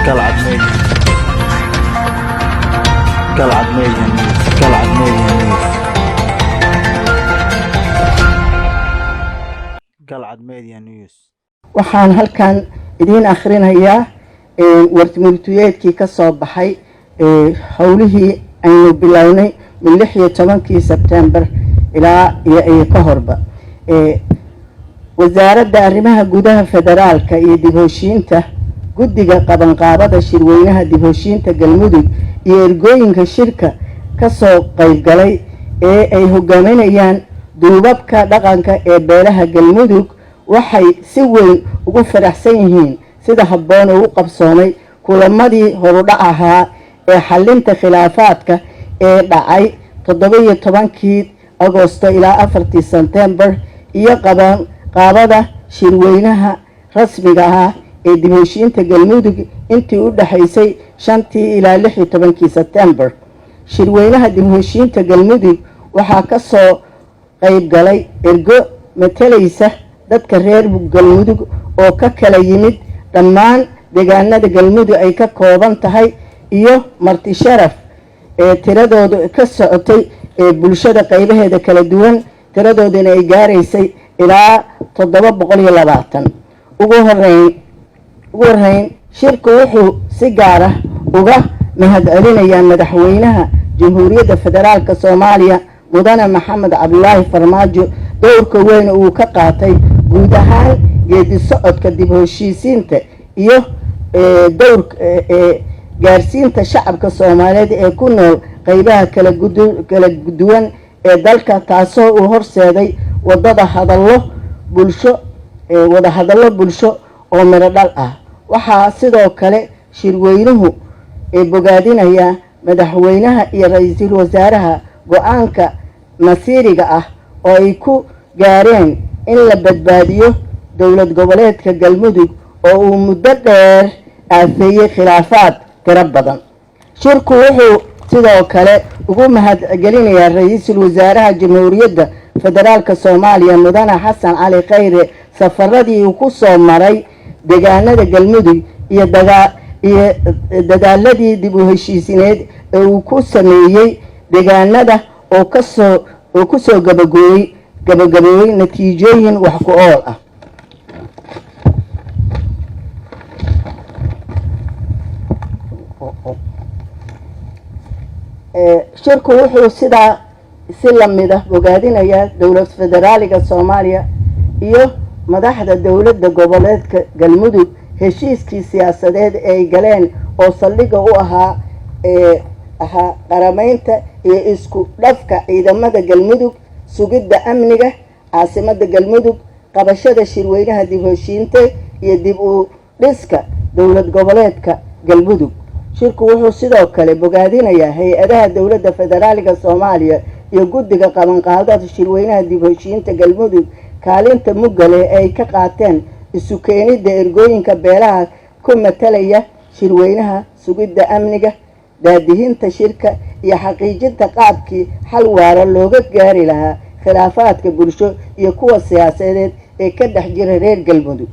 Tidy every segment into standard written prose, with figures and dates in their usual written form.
Galcad Media. Galcad Media News. Galcad Media News. Galcad Media News. Waxaan halkan idiin akhrinayaa warmurtiyeedkii ka soo baxay howlihii aynu bilownay min 16-kii Sebtembar ilaa iyo ka horba. Wasaaradda Arrimaha Gudaha, Federaalka iyo Dib Heshiinta, guddiga qabanqaabada shirweynaha dib heshiinta Galmudug iyo ergooyinka shirka kasoo qeybgalay ee ay hogaaminayaan duubabka dhaqanka ee beelaha Galmudug waxay si weyn ugu faraxsan yihiin sida habboon ugu qabsoomay kulamadii horudhac ahaa ee xalinta khilaafaadka ee dhacay 17-kii Agosto ilaa 4-tii Sebtembar iyo qaban qaabada shirweynaha rasmiga ah ee dib heshiinta Galmudug intii u dhexaysay 5-tii ilaa 16-kii Sebtembar. Shirweynaha dib heshiinta Galmudug waxaa kasoo qeyb galay ergo matalaysa dadka reer Galmudug oo ka kala yimid dhammaan deegaanada Galmudug ay ka kooban tahay iyo marti sharaf ee tiradoodu ka socotay ee bulshada qeybaheeda kala duwan, tiradooduna ay gaaraysay ilaa 720. Ugu horeyn, shirku wuxuu si gaar ah uga mahadcelinayaa Madaxweynaha Jamhuuriyadda Federaalka Soomaaliya, Mudane Maxamed Cabdulaahi Farmaajo, dowrka weyn uu ka qaatay guud ahaan geedi socodka dib heshiisiinta iyo dowr gaarsiinta shacabka Soomaaliyeed ee ku nool qeybaha kala duwan ee dalka, taasoo uu horseeday wadada hadallo bulsho, wada hadallo bulsho oo midho dhal ah. Waxaa sidoo kale shirweynuhu bogaadinayaa madaxweynaha iyo ra-iisul wasaaraha go-aanka masiiriga ah oo ay ku gaareen in la badbaadiyo dowlad goboleedka Galmudug oo uu muddo dheer aafeeyey khilaafaad tiro badan. Shirku wuxuu sidoo kale ugu mahadcelinayaa Ra-iisul Wasaaraha Jamhuuriyadda Federaalka Soomaaliya, Mudane Xasan Cali Khayre, safaradii uu ku soo maray deegaanada Galmudug iyo dadaaladii dib u heshiisineed ee uu ku sameeyey deegaanada oo kusoo gabagaboobay natiijooyin wax ku ool ah. Shirku wuxuu sidaa si lamid ah bogaadinayaa dowlad federaaliga Soomaaliya iyo madaxda dowladda goboleedka Galmudug heshiiskii siyaasadeed ee ay galeen oo saldhigga u ahaa qarameynta iyo isku dhafka ciidamada Galmudug, sugidda amniga caasimada Galmudug, qabashada shirweynaha dib heshiinta iyo dib u dhiska dowlad goboleedka Galmudug. Shirku wuxuu sidoo kale bogaadinayaa hay-adaha dowladda federaaliga Soomaaliya iyo guddiga qabanqaadada shirweynaha dib heshiinta Galmudug kaalinta muggale ee ay ka qaateen isu keenidda ergooyinka beelaha ku matalaya shirweynaha, sugidda amniga, daadihinta shirka iyo xaqiijinta qaabkii xal waara looga gaari lahaa khilaafaadka bulsho iyo kuwa siyaasadeed ee ka dhex jira reer Galmudug.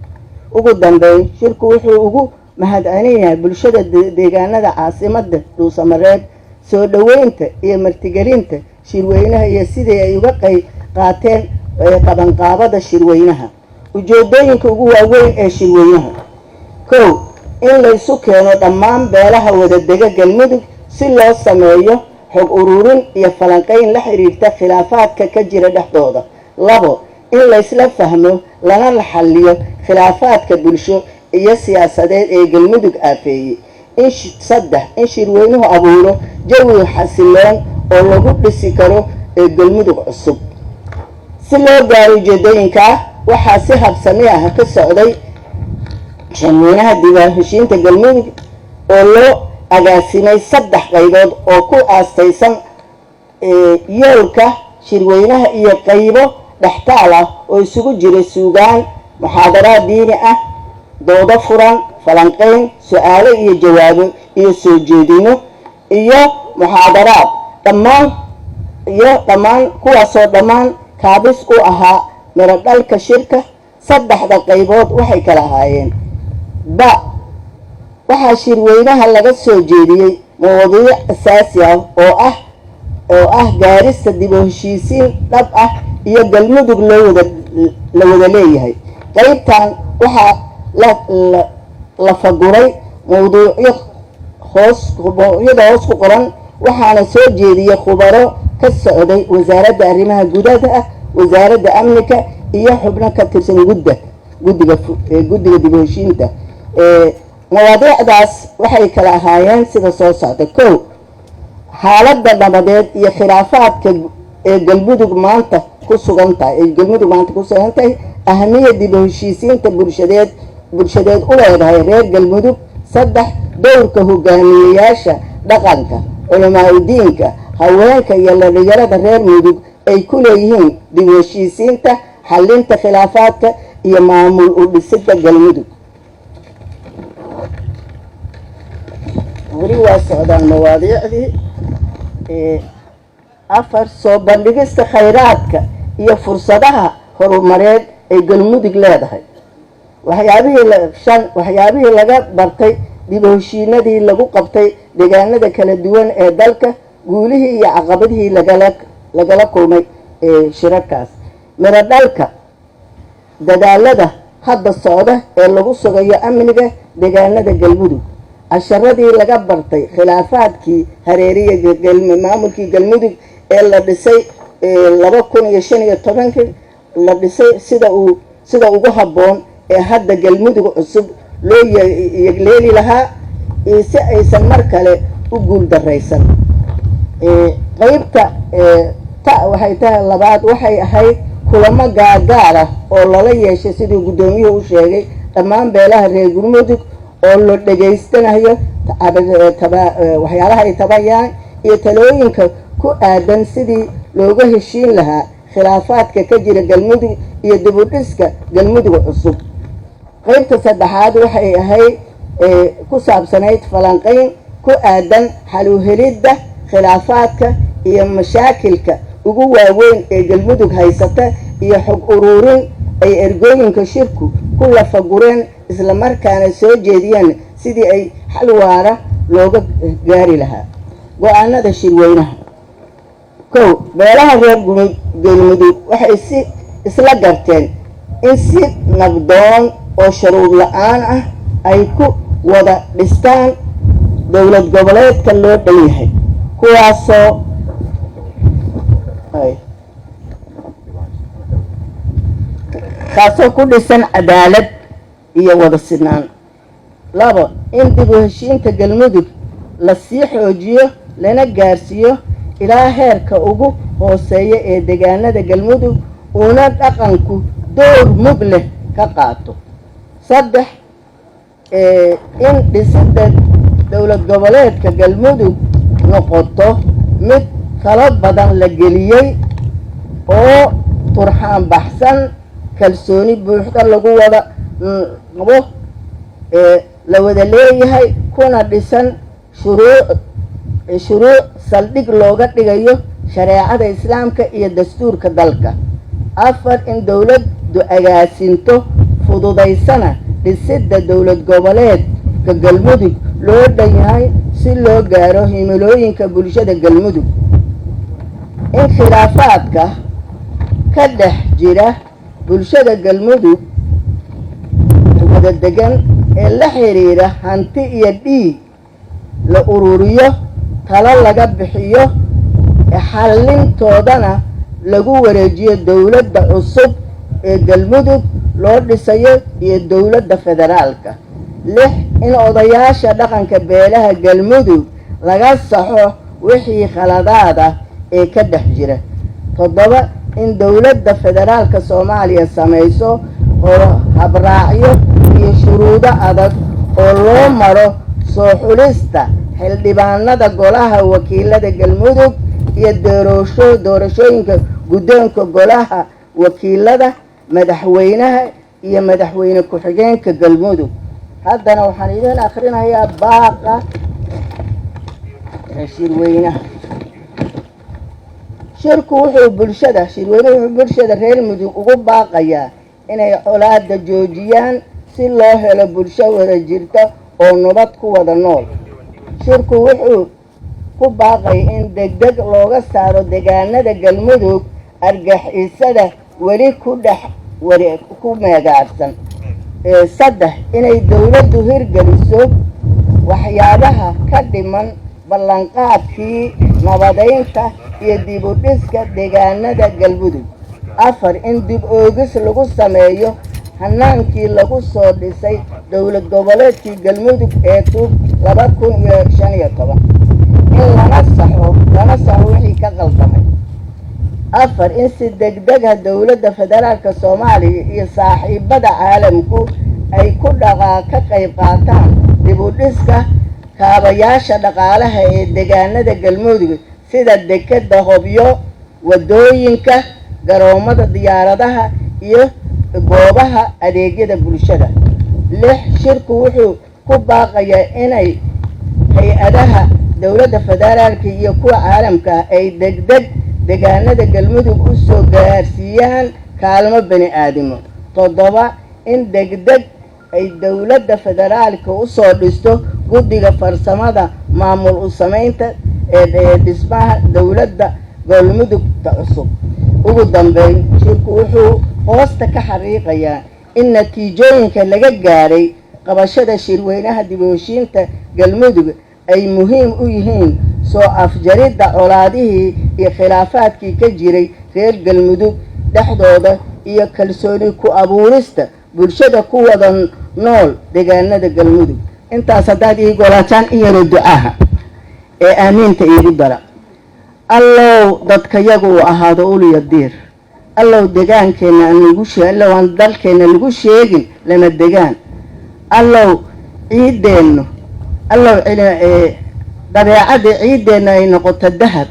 Ugu dambeyn, shirku wuxuu ugu mahadcelinayaa bulshada deegaanada caasimada Dhuusamareeb soo dhoweynta iyo martigelinta shirweynaha iyo sidii ay uga qayb qaateen qabanqaabada shirweynaha. Ujeedooyinka ugu waaweyn ee shirweynaha: 1, in laysu keeno dhammaan beelaha wadadega Galmudug si loo sameeyo xog ururin iyo falanqeyn la xiriirta khilaafaadka ka jira dhexdooda. 2, in laysla fahmo lana xalliyo khilaafaadka bulsho iyo siyaasadeed ee Galmudug aafeeyey. In 3, in shirweynuhu abuuro jawi xasiloon oo lagu dhisi karo ee Galmudug cusub. Si loo gaaro ujeedooyinkaa, waxaa si habsami ah ka socday shirweynaha dib heshiinta Galmudug oo loo agaasimay saddex qaybood oo ku aastaysan yoolka shirweynaha iyo qaybo dhextaal ah oo isugu jira suugaan, muxaadaraad diini ah, doodo furan, falanqeyn, su-aalo iyo jawaabo iyo soo jeedino iyo muxaadaraad dhammaan iyo dhammaan kuwaasoo dhammaan kaabis u ahaa miro dhalka shirka. Saddexda qaybood waxay kala ahaayeen: ba Waxaa shirweynaha laga soo jeediyey mawaadiic asaasi ah oo ah gaarista dib u heshiisiin dhab ah iyo Galmudug loo wada la wada leeyahay. Qeybtan waxaa la lafaguray mawduucyo hoos mawduucyada hoos ku qoran, waxaana soo jeediyey khubaro ka socday Wasaaradda Arrimaha Gudaha, Wasaaradda Amniga iyo xubno ka tirsan guddiga dib u heshiinta. Mawaadiicdaas waxay kala ahaayeen sida soo socda: Kow, xaaladda nabadeed iyo khilaafaadka ee Galmudug maanta ku sugan tahay ee Galmudug maanta ku sugan tahay, ahamiya dib u heshiisiinta bulshadeed u leedahay reer Galmudug. Saddex, dowrka hogaamiyeyaasha dhaqanka, culamaa udiinka, haweenka iyo dhalinyarada reer Mudug ay ku leeyihiin dib u heshiisiinta, xalinta khilaafaadka iyo maamul u dhisida Galmudug. Weli waa socdaan mawaadiicdii. Afar, soo bandhigista khayraadka iyo fursadaha horumareed ay Galmudug leedahay. Waxyaabihii shan, waxyaabihii laga bartay dib u heshiinadii lagu qabtay deegaanada kala duwan ee dalka, guulihii iyo caqabadihii lagala kulmay ee shirarkaas, miro dhalka dadaalada hadda socda ee lagu sugayo amniga deegaanada Galmudug, casharadii laga bartay khilaafaadkii hareeriya maamulkii Galmudug ee la dhisay 2015-kii la dhisay, sida ugu habboon ee hadda Galmudug cusub loo yegleeli lahaa iyo si aysan mar kale u guul daraysan. Qeybta ta waxay tahay labaad waxay ahayd kulamo gaargaar ah oo lala yeeshay, siduu guddoomiyuhu u sheegay, dhammaan beelaha reer Galmudug oo la dhegaystanayo waxyaalaha ay tabayaan iyo talooyinka ku aadan sidii looga heshiin lahaa khilaafaadka ka jira Galmudug iyo dib u dhiska Galmudug cusub. Qeybta saddexaad waxay ahayd ku saabsanayd falanqeyn ku aadan xal u helidda khilaafaadka iyo mashaakilka ugu waaweyn ee Galmudug haysata iyo xog ururin ay ergooyinka shirku ku lafagureen, islamarkaana soo jeediyeen sidii ay xal waara looga gaari lahaa. Go-aanada shirweynaha: Kow, beelaha reer Galmudug waxay si isla garteen in si nabdoon oo sharuud la-aan ah ay ku wada dhistaan dowlad goboleedka loo dhan yahay, kuwaasoo kaasoo ku dhisan cadaalad iyo wada sinaan. Labo, in dib u heshiinta Galmudug la sii xoojiyo lana gaarsiiyo ilaa heerka ugu hooseeya ee deegaanada Galmudug, uuna dhaqanku door mug leh ka qaato. Saddex, in dhisidda dowlad goboleedka Galmudug noqoto mid talo badan la geliyey oo turxaan baxsan, kalsooni buuxda lagu wada qabo, la wada leeyahay, kuna dhisan shuruuc saldhig looga dhigayo shareecada Islaamka iyo dastuurka dalka. Afar, in dowladdu agaasinto fududaysana dhisidda dowlad goboleedka Galmudug loo dhan yahay si loo gaaro himilooyinka bulshada Galmudug. In khilaafaadka ka dhex jira bulshada Galmudug wada degan ee la xiriira hanti iyo dhiig la ururiyo, talo laga bixiyo, xallintoodana lagu wareejiyo dowladda cusub ee Galmudug loo dhisayo iyo dowladda federaalka. Lix, in odayaasha dhaqanka beelaha Galmudug laga saxo wixii khaladaad ah ee ka dhex jira. Toddoba, in dowladda federaalka Soomaaliya samayso oo habraacyo iyo shuruudo adag oo loo maro soo xulista xildhibaanada golaha wakiilada Galmudug iyo doorashooyinka guddoonka golaha wakiilada, madaxweynaha iyo madaxweyne ku-xigeenka Galmudug. Haddana waxaan idin akrinayaa baaqa shirweynaha. Shirku wuxuu bulshada shirweynuhu wuxuu bulshada reer Mudug ugu baaqayaa inay colaada joojiyaan si loo helo bulsho wada jirta. Oo nabad ku wada nool. Shirku wuxuu ku baaqay in degdeg looga saaro deegaanada Galmudug argagixisada weli ku dhex ku meegaarsan. Saddex, inay dowladdu hirgeliso waxyaabaha ka dhiman ballanqaadkii nabadeynta iyo dib u dhiska deegaanada Galmudug. Afar, in dib oogis lagu sameeyo hanaankii lagu soo dhisay dowlad goboleedkii Galmudug ee tub 2015, in lana saxo wixii ka qaldamay. Afar, in si degdega dowladda federaalka Soomaaliya iyo saaxiibada caalamku ay ku dhaqaa ka qayb qaataan dib u dhiska kaabayaasha dhaqaalaha ee deegaanada Galmudug, sida dekeda Hobyo, wadooyinka, garoomada diyaaradaha iyo goobaha adeegyada bulshada. Lix, shirku wuxuu ku baaqayaa inay hay-adaha dowladda federaalka iyo kuwa caalamka ah ay degdeg deegaanada Galmudug u soo gaarsiiyaan kaalmo bani aadamo. Toddoba, in degdeg ay dowladda federaalka usoo dhisto guddiga farsamada maamul u sameynta ee dhismaha dowladda Galmudugta cusub. Ugu dambeyn, shirku wuxuu hoosta ka xariiqayaa in natiijooyinka laga gaaray qabashada shirweynaha dib u heshiinta Galmudug ay muhiim u yihiin soo afjaridda colaadihii iyo khilaafaadkii ka jiray reer Galmudug dhexdooda iyo kalsooni ku abuurista bulshada ku wada nool deegaanada Galmudug. Intaas haddaad ii golaataan, in yaroo ducaha ee aamiinta iigu dara. Allow dadkayagu uu ahaado uliya diir. Allow degaankeenna aan lagu shee, allow aan dalkeenna lagu sheegin lama degaan. Allow ciideennu, allow dabeecadda ciiddeenna ay noqoto dahab.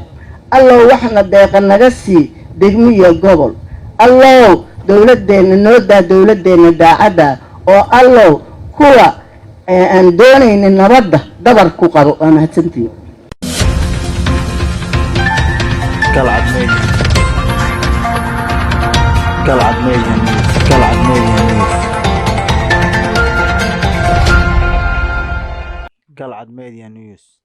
Allow waxna deeqa naga sii degmiyo gobol. Allow dowladeenna noo daa, dowladeenna daacadda oo allow kuwa aan doonaynin nabadda dabar ku qabo. Waa mahadsantihin. Galcad Media. Galcad Media News. Galcad Media News. Galcad Media News.